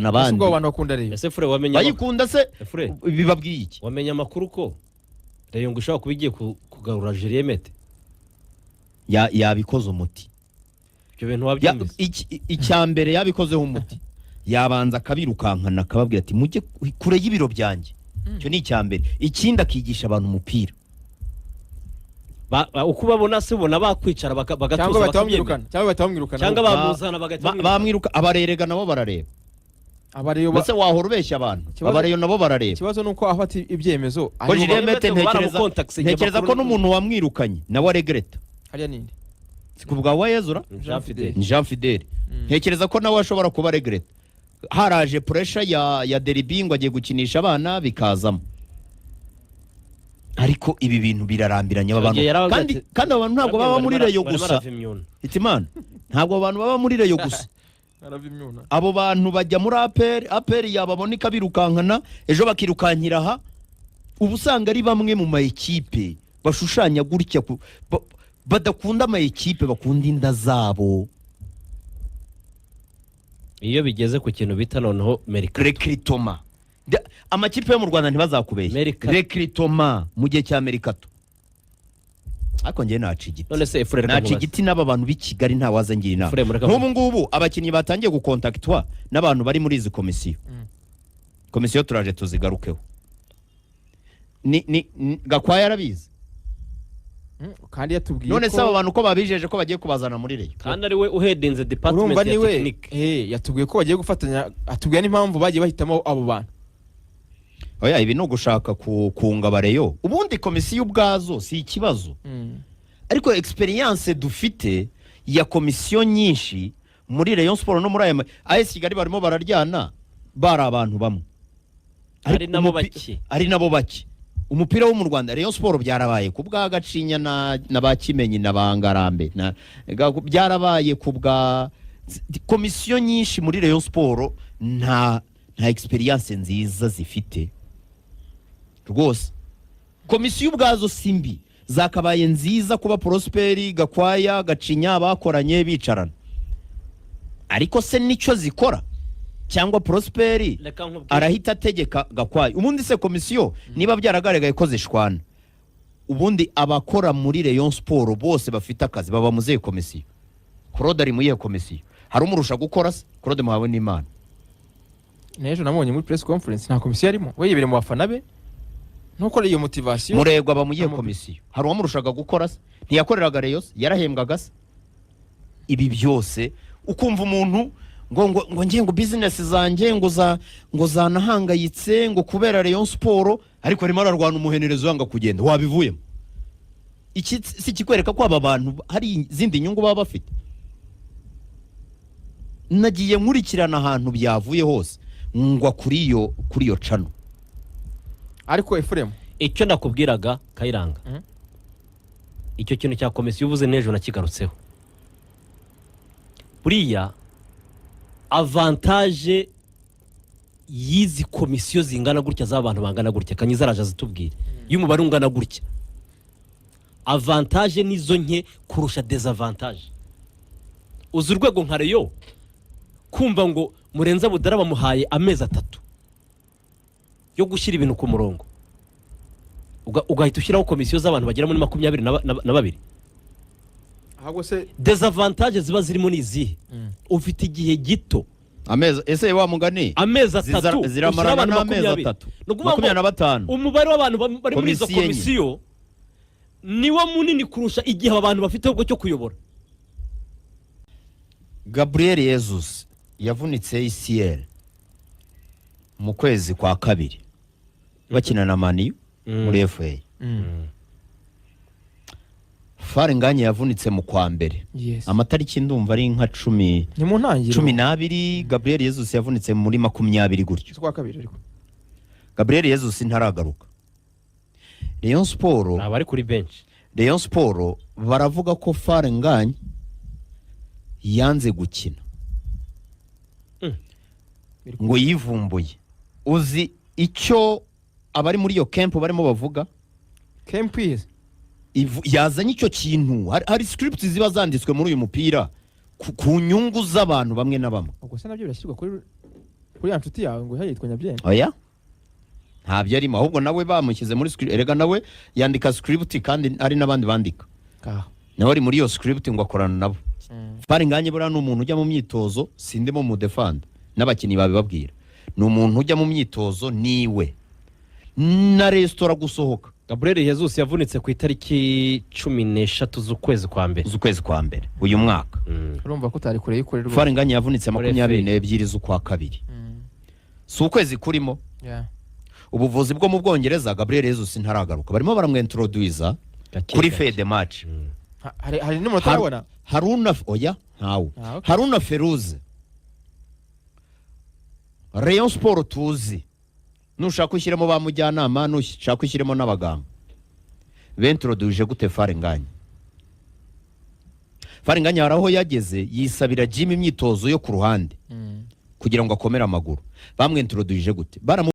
Ese abandi. Ubwo abo bantu bakunda Rayon? Ese Fure, wamenye Bayikunda se? Fure, bibabwiye iki? Wamenye amakuru ko Rayon ngo ishobora kuba igiye kugarura Julien Mete? Yabikoze umuti. Ibyo bintu wabyumvise? Icya mbere, yabikozeho umuti, yabanza akabirukankana, akababwira ati: "Mujye kure y'ibiro byanjye." Icyo ni icya mbere. Ikindi, akigisha abantu umupira. Uko ubabona se, ubona bakwicara bagatuza, Cyangwa bahita bakabyemera? bamwirukana, cyangwa bahita bamwirukana. Cyangwa bamuzana bagahita bamwirukana. Bamwiruka. Abarerega nabo barareba. Abareyo Mbese wahora ubeshya abantu? Abareyo nabo barareba. Ikibazo ni uko afata ibyemezo Ko aribo. Julien Mete, Mete ntekereza baramukontakise igihe ntekereza ko makuru n'umuntu wamwirukanye nawe aregreta. Hariya ninde? Si ku bwa Wayezura? Jean Fidele. Ni Jean Fidele. Ntekereza ko nawe ashobora kuba aregreta. Haraje pressure ya derby, ngo agiye gukinisha abana, bikazamo, ariko ibi bintu birarambiranye. Aba bantu Igihe yaravuze kandi kandi aba bantu ntabwo baba muri Rayon barimo gusa. barava imyuna. Hitimana, ntabwo abo bantu baba muri Rayon gusa. Arava imyuna. Abo bantu bajya muri APR, APR yababona ikabirukankana, ejo bakirukankira aha. Uba usanga ari bamwe mu ma ekipe bashushanya gutya, badakunda ama ekipe, bakunda inda zabo. Iyo bigeze ku kintu bita noneho mercato, Recrutement. Amakipe yo mu Rwanda, ntibazakubeshye. Mercato. Recrutement mu gihe cya mercato, ariko njyewe naca igiti. None se Efure, reka Naca nkubaze. igiti n'aba bantu b'i Kigali, ntawaza ngira inama. Efure, mureka. Nk'ubu ngubu abakinnyi batangiye gukontaktwa n'abantu bari muri izi komisiyo. Komisiyo turaje tuzigarukeho. Ni Gakwaya arabizi. Kandi yatubwiye None ko se abo bantu ko babijeje ko bagiye kubazana muri Rayon? Kandi ari we uhedinze department Urumva ya niwe technique. Yatubwiye ko bagiye gufatanya, atubwiye n'impamvu bagiye bahitamo abo bantu. Oya, ibi ni ugushaka kunga abareyo. Ubundi komisiyo ubwazo si ikibazo, ariko experience dufite ya komisiyo nyinshi muri Rayon Sport no muri aya AS Kigali, barimo bararyana, bari abantu bamwe. Ari Ariko nabo bake. Ari nabo bake. Umupira wo mu Rwanda, Rayon Sport byarabaye ku bwa Gacinya na ba Kimenyi na ba Ngarambe byarabaye ku bwa komisiyo nyinshi muri Rayon Sport, nta experience nziza zifite rwose. Komisiyo ubwazo si mbi, zakabaye nziza kuba Prosperi, Gakwaya, Gacinya bakoranye bicarana, ariko se nicyo zikora? Cyangwa Prosperi Reka nkubwire. arahita ategeka Gakwaya? Ubundi se komisiyo, niba byaragaragaye ko zishwana, ubundi abakora muri Rayon Sport bose bafite akazi baba mu zihe komisiyo? Claude ari mu iyihe komisiyo? Hari umurusha gukora se? Claude muhawe n'Imana. N'ejo namubonye muri press conference, nta komisiyo arimo, we yibereye mu bafana be ntukore iyo motivation. Muregwa aba mu iyihe komisiyo? Hari uwamurushaga gukora se? Ntiyakoreraga Rayon se? Yarahembwaga se? Ibi byose ukumva umuntu ngo ngiye ngo business zanjye ngo zanahangayitse ngo kubera Rayon Sport, ariko arimo ararwana umuhenerezo yanga kugenda, wabivuyemo. Iki si kikwereka ko aba bantu hari izindi nyungu baba bafite? Nagiye nkurikirana ahantu byavuye hose, ngwa kuri iyo cano. Ariko Efuremu, Icyo nakubwiraga, Kayiranga, icyo kintu cya komisiyo uvuze, n'ejo nakigarutseho. Buriya avantage y'izi komisiyo zingana gutya, z'abantu bangana gutya, Kanyiza araje azitubwire, y'umubare ungana gutya, avantage nizo nke kurusha désavantage. Uzi urwego nka Rayon kumva ngo Murenza Budara bamuhaye amezi 3 yo gushyira ibintu ku murongo, ugahita ushyiraho komisiyo z'abantu bagera muri 22? Ahubwo se Désavantage ziba zirimo ni izihe? Ufite igihe gito. Amezi ese wa mugani Amezi 3 Ziramarana ushyiraho abantu n'amezi 20. 3. Ni ukuvuga ngo 25. umubare w'abantu bari muri izo Komisiyo enye. komisiyo niwo munini kurusha igihe aba bantu bafite ubwo cyo kuyobora. Gabriel Jesus yavunitse ACL mu kwezi kwa kabiri bakina na Man U muri FA. Fall Ngagne yavunitse mu kwa mbere. Amatariki ndumva ari nka 10, Ni mu ntangiriro. 12. Gabriel Jesus yavunitse muri 20 gutyo. Z'ukwa kabiri ariko. Gabriel Jesus ntaragaruka. Rayon Sport, Abari kuri benshi. Rayon Sport baravuga ko Fall Ngagne yanze gukina, ngo yivumbuye. Uzi icyo abari muri iyo camp barimo bavuga? Camp is Yazanye icyo kintu. Hari script ziba zanditswe muri uyu mupira ku nyungu z'abantu bamwe na bamwe. Ubwo se nabyo birashyirwa kuri Kuri ya nshuti yawe ngo yitwa Nyabyenda. Oya, ntabyo arimo, ahubwo nawe bamushyize muri script. Erega nawe yandika script kandi hari n'abandi bandika. Kaho. Nawe ari muri iyo script ngo akorana nabo. Fall Ngagne buriya ni umuntu ujya mu myitozo, sindimo mu defanda, n'abakinnyi babibabwira, ni umuntu ujya mu myitozo niwe na resitora gusohoka. Gabriel Jesus yavunitse ku itariki 13 z'ukwezi kwa mbere. Z'ukwezi kwa mbere uyu mwaka. Urumva ko utari kure y'ukuri rwose. Fall Ngagne yavunitse Muri 22 z'ukwa kabiri. Si ukwezi kurimo. Ubuvuzi bwo mu Bwongereza, Gabriel Jesus ntaragaruka, barimo baramwentroduiza Gake kuri gake. fede match. Hari n'umunota arabona. Haruna, oya, ntawe. Ah, okay. Haruna Feruze, Rayon Sport tuzi, nushaka ushyiremo ba mujyanama, nushaka ushyiremo n'abaganga, bentroduje gute Fall Ngagne? Fall Ngagne hari aho yageze yisabira gym, imyitozo yo ku ruhande kugira ngo akomere amaguru. Bamwentroduje gute? Baramu